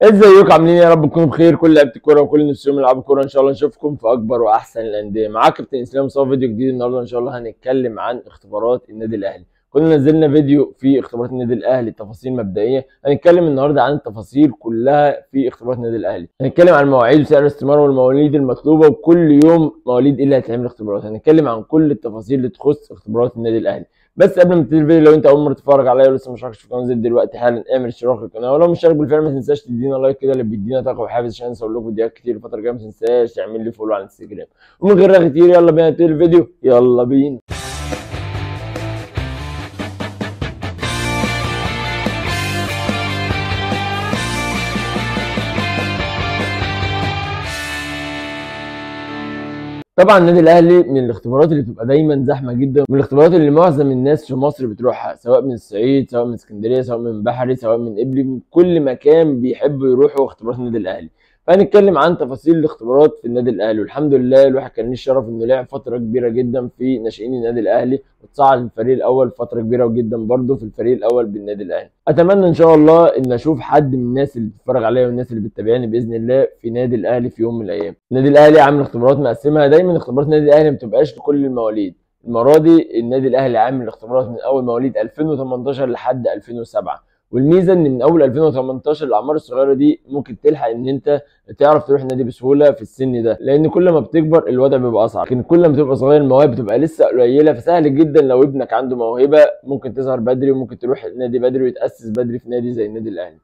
ازيكم عاملين إيه؟ يا رب تكونوا بخير. كل لعيبة الكورة وكل نفسهم يلعبوا كورة، ان شاء الله نشوفكم في اكبر واحسن الاندية. معاك كابتن اسلام مصطفى، فيديو جديد النهارده ان شاء الله هنتكلم عن اختبارات النادي الاهلي. كنا نزلنا فيديو في اختبارات النادي الاهلي تفاصيل مبدئية، هنتكلم النهارده عن التفاصيل كلها في اختبارات النادي الاهلي. هنتكلم عن المواعيد وسعر الاستمارة والمواليد المطلوبة وكل يوم مواليد ايه اللي هتعمل اختبارات. هنتكلم عن كل التفاصيل اللي تخص اختبارات النادي الاهلي. بس قبل ما نبتدي الفيديو، لو انت اول مرة تتفرج عليا ولسه ما اشتركتش في القناة، انزل دلوقتي حالا اعمل اشتراك في القناة، ولو مش شارك بالفعل ما تنساش تدينا like كده اللي بيدينا طاقة وحافز عشان نصور لكم فيديوهات كتير الفترة الجاية. ما تنساش تعمل لي follow على الانستجرام. ومن غير رغي كتير يلا بينا نبتدي الفيديو، يلا بينا. طبعا النادي الاهلي من الاختبارات اللي بتبقى دايما زحمة جدا، من الاختبارات اللي معظم الناس في مصر بتروحها، سواء من الصعيد سواء من اسكندرية سواء من بحري سواء من قبلي، من كل مكان بيحبوا يروحوا اختبارات النادي الاهلي. فهنتكلم عن تفاصيل الاختبارات في النادي الاهلي. والحمد لله الواحد كان ليه الشرف انه لعب فترة كبيرة جدا في ناشئين النادي الاهلي، وتصعد الفريق الاول فترة كبيرة جدا برده في الفريق الاول بالنادي الاهلي. اتمنى ان شاء الله ان اشوف حد من الناس اللي بتتفرج عليا والناس اللي بتتابعني باذن الله في نادي الاهلي في يوم من الايام. النادي الاهلي عامل اختبارات مقسمها، دايما اختبارات النادي الاهلي ما بتبقاش لكل المواليد. المرة دي النادي الاهلي عامل اختبارات من اول مواليد 2018 لحد 2007، والميزة ان من اول 2018 الاعمار الصغيرة دي ممكن تلحق ان انت تعرف تروح النادي بسهولة في السن ده، لان كل ما بتكبر الوضع بيبقى اصعب. لكن كل ما تبقى صغير المواهب بتبقى لسه قليله، فسهل جدا لو ابنك عنده موهبة ممكن تظهر بدري وممكن تروح النادي بدري ويتاسس بدري في نادي زي النادي الاهلي.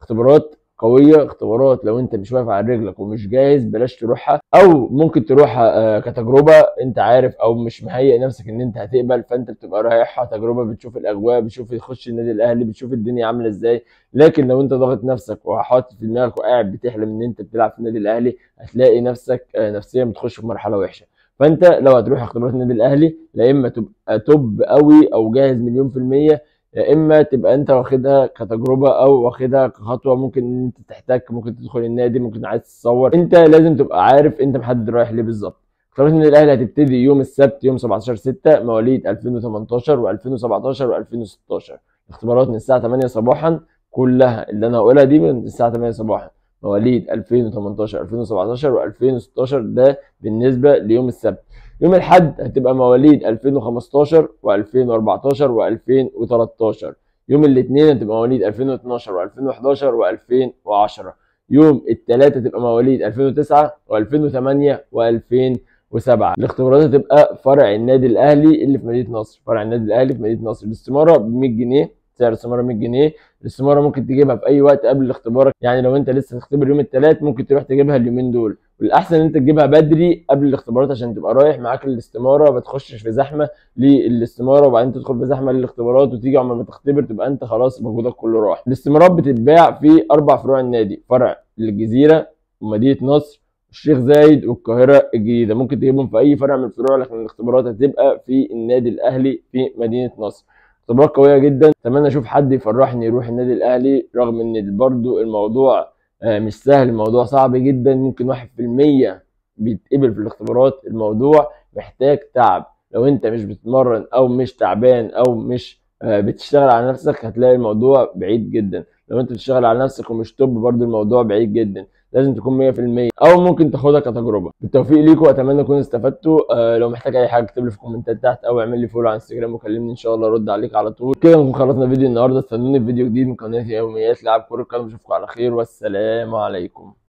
اختبارات قوية، اختبارات لو انت مش واقف على رجلك ومش جاهز بلاش تروحها، او ممكن تروحها كتجربة انت عارف او مش مهيئ نفسك ان انت هتقبل، فانت بتبقى رايحها تجربه، بتشوف الاجواء، بتشوف يخش النادي الاهلي، بتشوف الدنيا عامله ازاي. لكن لو انت ضاغط نفسك وحاطط في دماغك وقاعد بتحلم ان انت بتلعب في النادي الاهلي، هتلاقي نفسك نفسيا بتخش في مرحلة وحشة. فانت لو هتروح اختبارات النادي الاهلي، لا اما تبقى top قوي او جاهز 100%، يا اما تبقى انت واخدها كتجربة او واخدها كخطوه، ممكن ان انت تحتك، ممكن تدخل النادي، ممكن عايز تتصور. انت لازم تبقى عارف انت محدد رايح ليه بالظبط. اختبارات النادي الاهلي هتبتدي يوم السبت يوم 17/6 مواليد 2018 و2017 و2016. الاختبارات من الساعة 8 صباحا، كلها اللي انا هقولها دي من الساعة 8 صباحا، مواليد 2018 2017 و2016، ده بالنسبة ليوم السبت. يوم الاحد هتبقى مواليد 2015 و2014 و2013. يوم الاثنين هتبقى مواليد 2012 و2011 و2010. يوم الثلاثاء هتبقى مواليد 2009 و2008 و2007. الاختبارات هتبقى فرع النادي الاهلي اللي في مدينة نصر، فرع النادي الاهلي في مدينة نصر. الاستمارة ب 100 جنيه، سعر الاستمارة 100 جنيه. الاستمارة ممكن تجيبها في اي وقت قبل الاختبار، يعني لو انت لسه تختبر يوم الثلاث ممكن تروح تجيبها اليومين دول، والاحسن ان انت تجيبها بدري قبل الاختبارات عشان تبقى رايح معاك الاستمارة، ما تخشش في زحمة للاستماره وبعدين تدخل في زحمة للاختبارات وتيجي عمال ما تختبر تبقى انت خلاص مجهودك كله راح. الاستمارات بتتباع في 4 فروع النادي، فرع الجزيرة ومدينة نصر الشيخ زايد والقاهره الجديدة. ممكن تجيبهم في اي فرع من الفروع، لكن الاختبارات هتبقى في النادي الاهلي في مدينة نصر. اختبارات قوية جدا، اتمنى اشوف حد يفرحني يروح النادي الاهلي، رغم ان برضو الموضوع مش سهل، الموضوع صعب جدا، ممكن 1% بيتقبل في الاختبارات. الموضوع محتاج تعب، لو انت مش بتتمرن او مش تعبان او مش بتشتغل على نفسك هتلاقي الموضوع بعيد جدا. لو انت بتشتغل على نفسك ومش توب برضو الموضوع بعيد جدا، لازم تكون 100%، او ممكن تاخدها كتجربة. بالتوفيق ليكم، اتمنى تكونوا استفدتوا. لو محتاج اي حاجة اكتب لي في الكومنتات تحت، او اعمل لي follow على انستجرام وكلمني، ان شاء الله ارد عليك على طول. كده نكون خلصنا فيديو النهارده، استنوني في فيديو جديد من قناة يوميات لاعب كره القدم. اشوفكم على خير والسلام عليكم.